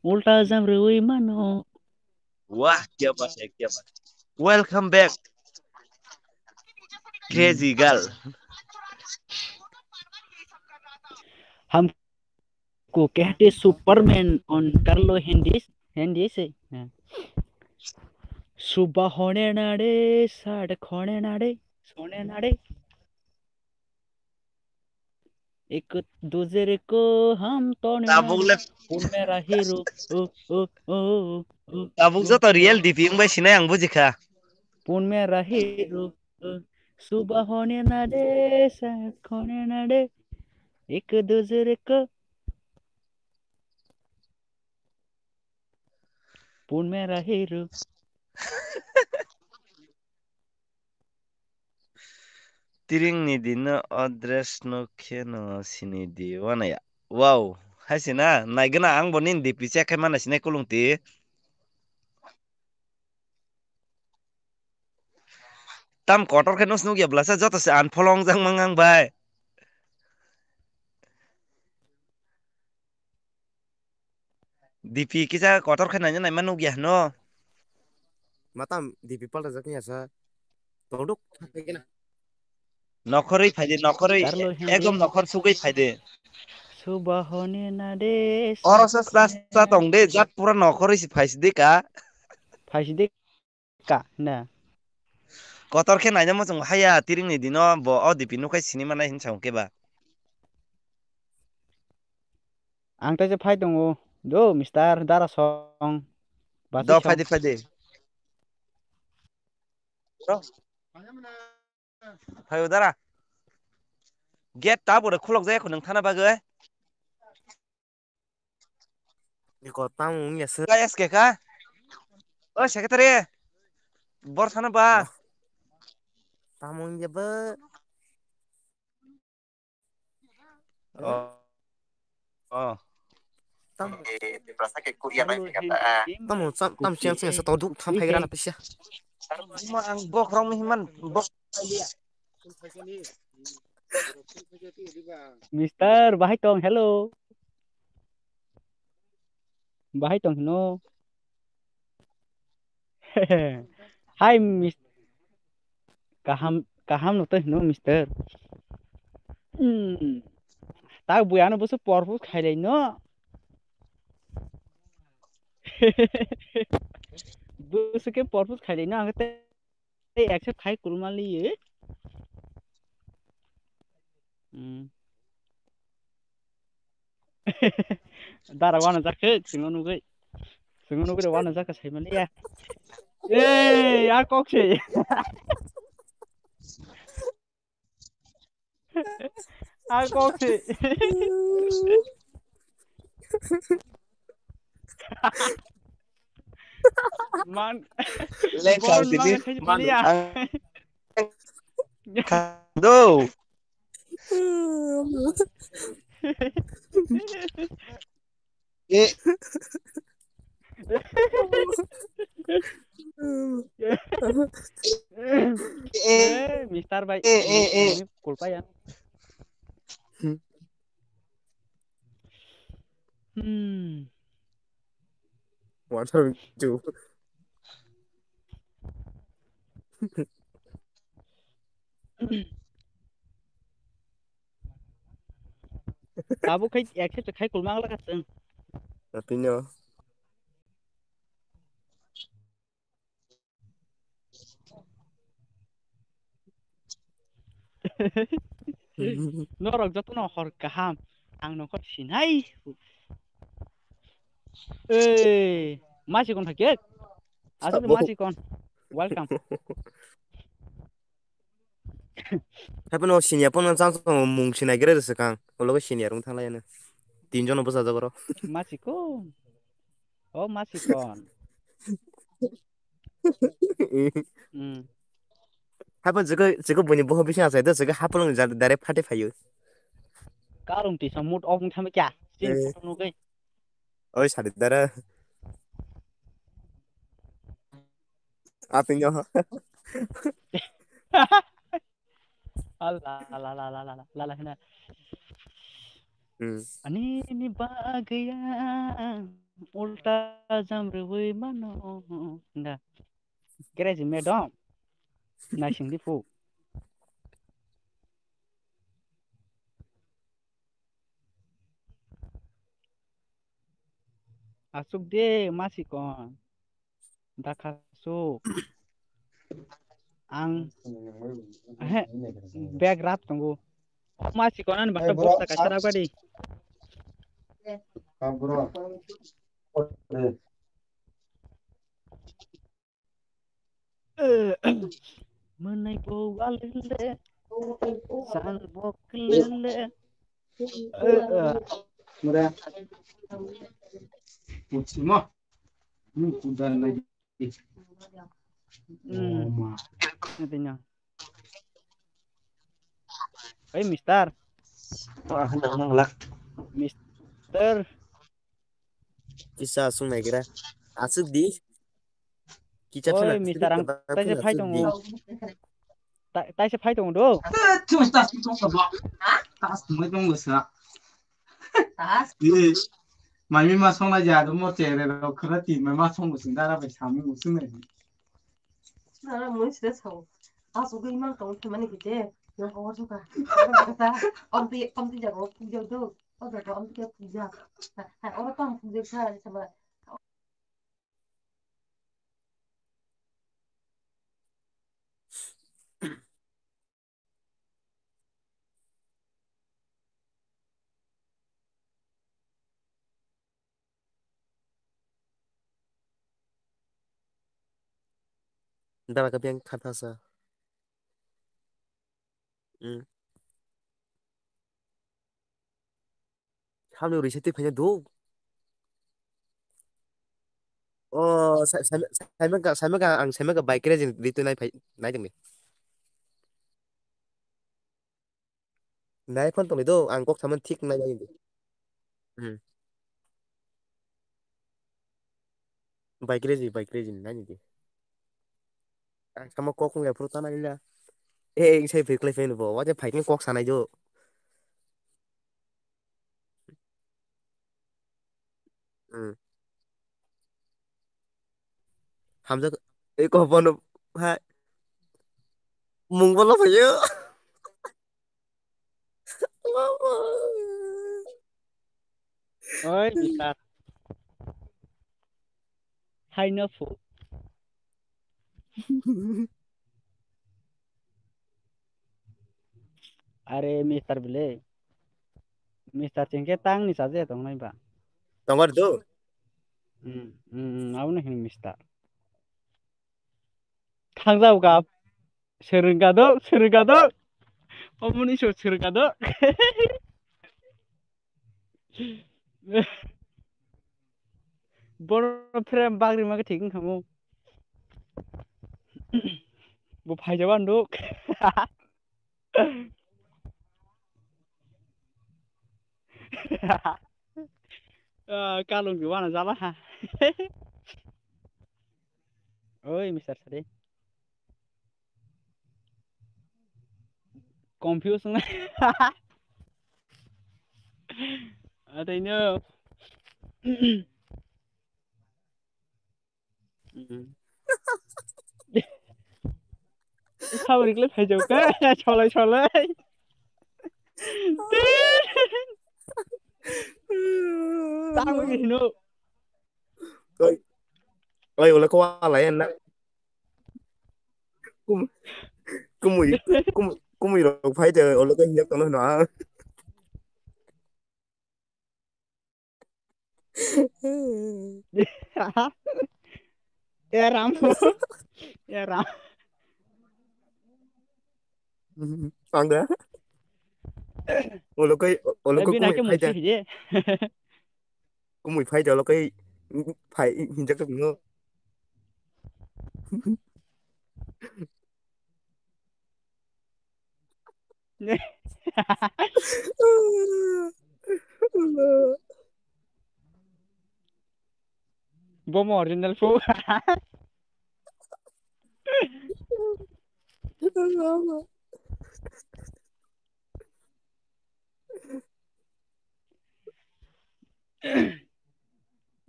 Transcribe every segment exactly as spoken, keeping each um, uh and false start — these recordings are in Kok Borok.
Ulta jam rwi mano. Wah, kya baat hai, kya baat. Welcome back, crazy girl. Hamko kehte Superman on kar lo, Hindi, Hindi se. Haan. Subah hone na de, sadak hone na de, sone na de. Ek dujere ko hum to ne Tabuk le. Un mera hero. Oh, oh, oh, oh, oh. Tabuk joto real D P wng bai sinai ang bujikha. Un mera hero. Oh. Subah hone na de, sadak hone na de. Ek dujere ko. Un mera hero. Tiring ni dino o dress no kheno sini di wana ya. Wow, hai se na, naigwna ang bo nini D P check khai mana sinai kulung ti. Tam kotor khe nus nukya blasa joto se unfollow wngjak mang ang bai. D P kisa kotor khe naina naima nukya hwno. Matam D P palta jak ya sa. Toduk. Nokhorwi phaidi, nokhorwi, Carlo Henry. Ekdom nokhor sugwi phaidi. Subahoni na de Oro sa sa sa tong de, jat pura nokhorwi si phaisi de ka. Phaisi de ka, na. Kotor khe naina muchung haya, tiring ni dino bo o D P nukhai sini manai hin saung khe ba. Ang tei se phai tongo. Do, mister Dara song. Basi Do, song. Phaidi, phaidi. Do. Phaio Dara. Gate ta bore khulok jaya khunung thana bagwi. Iko tamo wngya se. Ka S K ka? O secretary. Bor sana ba. Tamo wngya ba. Oh. Oh. Tam. Tamo, tam, tam siang siang sa toduk tham phai grana pisa. Ma ang bok rong mi man bok. Mister, bahai tong, hello. Bahai tong hino. Hi, Miss. Kaham, kaham no to hino, Mister. Hmm. Tak buya no busu porpus khailai no. Busu ke porpus khailai no, ang te Tei accept khai kulma liye. Hmm. Dara wana jakhe, singo nugui. Singo nugui wana jakhe saimaliya. Ei, a kok se. Ang kok se. Man. Leng Bon kau titi. Mana kau Man. Mania. Ang. Kado. Eh. Eh, eh, Mister Bai, eh, eh, eh. Ini kulpa ya. Hmm. Water tu. Tabuk khai accept khai kulma gala kaseng. Tapi no. Norok jotono hor kaham. Ang nokho sinai. Ei, masi kon thakhe. Aswk masi kon. Welcome. Haipano senior pono chang chang mung sinai gre rwswk ang. Ologo senior wng thanglai ano. Tinjon no bwsajak oro. Masi kon. O masi kon. Hmm. Haipano jikoi, jikoi buini boho bising achai do, jikoi hapulung direct phate phaio. Karung tisa mood off wng thanma kya? Sini Eh. Phone nugui. Oi, sari dara. Apinyo. Allah, la, la, la, la, la, la, la, hina. Hmm. Ani ni bagaya. Ulta jam rwui mano. Da. Crazy madam. Naising di pu. Asuk de masikon. Dakha su. Ang. He. Bag rap tongo. Masikon ani baksa bosta kaisa rap gadi. Mwnai bo walile, san bo klele. Mura. Puchimo. Ni kudan lagi. Hmm. Oh, ma. Nanti nya. Hey, mister. Wah, nang, nang, lak. Mister. Kisa sung nai kira. Asuk di. Kicha phana. Oi, mister, ang taisa phai tongo. Ta-, taisa phai tongo do. Mami ma song na ja do mo chere ro khra ti ma ma song sing dara bai samu sing nai. Nara mo sira sao. Asu gui mang tong mani kite. Yo ko so ka. Om ti, om ti jago puja do. O jago om ti puja. Hai oro tam puja sa sama. Dara ka beng khatha sa. Hmm. Hamni risa twi phaina do. Oh, sa-, sa-, saimaka, saimaka, ang saimaka bike racing di tu nai phai, nai tongni. Nai phone tongni do, ang kok saman thik nai nai di. Hmm. Bike racing, bike racing nai di. Ang sama kok wng ya phuru tana ila. Eh, eh, sai phai klai phai bo. Wajah phai kok sanai do. Hmm. Hamjak, eh, kok bono hai. Mung bono phayo. Oi, Bishal. Haino phu. Are mister bile. Mister chengke tang ni saje tong nai ba. Tongor do. Hmm, hmm, hmm, abo no hin mister. Thangjao gap. Sering gadok, sering gadok. Omoni so sering gadok. Bono frame bagri ma khe thik wngkha mo. Bo phaijak anduk. Ah, kalung di wana jala ha. Oi, mister Sadi. Confuse na. Athaino. Sabri kle phai jauka, solai solai. Tamo hino. Oi, oi, ola ko ala yan na. Kum-, kumui, kum-, kumui rok phai de, ola ko hiyak tono hino ang. Ya Ram. Ya Ram. Ang da. Olo kai, olo kai kumui phai da. Kumui phai da, olo kai phai hinjak no. Bomo original phu.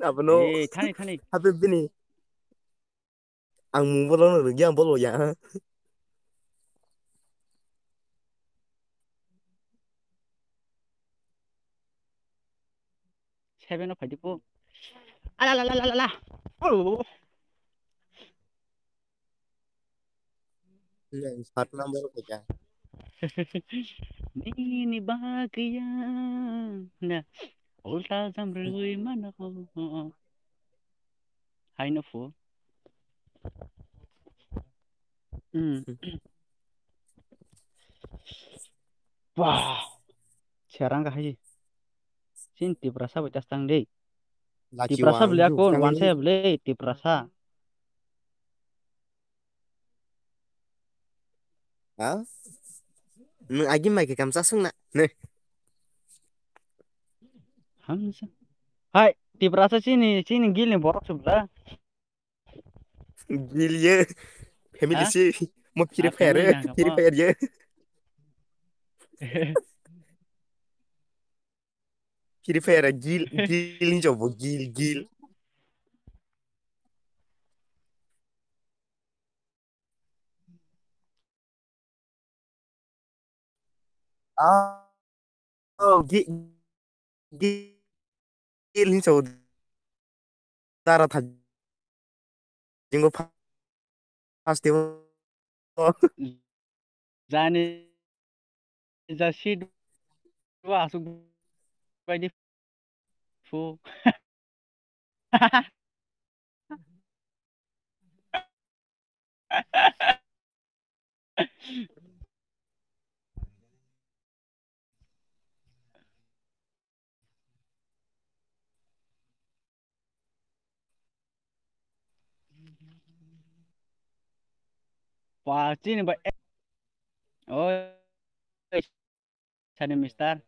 Abono. Eh, thani, thani. Hape bini. Ang mung bolo no rwgya, ang bolo ya. Seven o phaidi po. Ala, la, la, la, la, la. Oh. Yang sat number ko kya? Nini bagya na ulta jam rwi mano. Hai no pho. Hmm. Wah. Serang ka hai. Sin Tiprasa bai tas tang dei. Laki Tiprasa wang beli ju akun, tang wan ni. Saya beli Tiprasa. Ha? Nung agi mai ke kamsa sung na. Ne. Hamsa. Hai, Tiprasa sini, sini gil ni borok subla. Gil ye. Family ha? Si. Mo Free Fire. Family ye. Free Fire ye. Free Fire gil, gil ni jobo, gil, gil. Ah, oh, gi-, gi-, gil hinsa o dara tha jingo pha-, first day o. Jani ja seat wa asuk bai di phu. Wah, chini ba, oi, sani mister.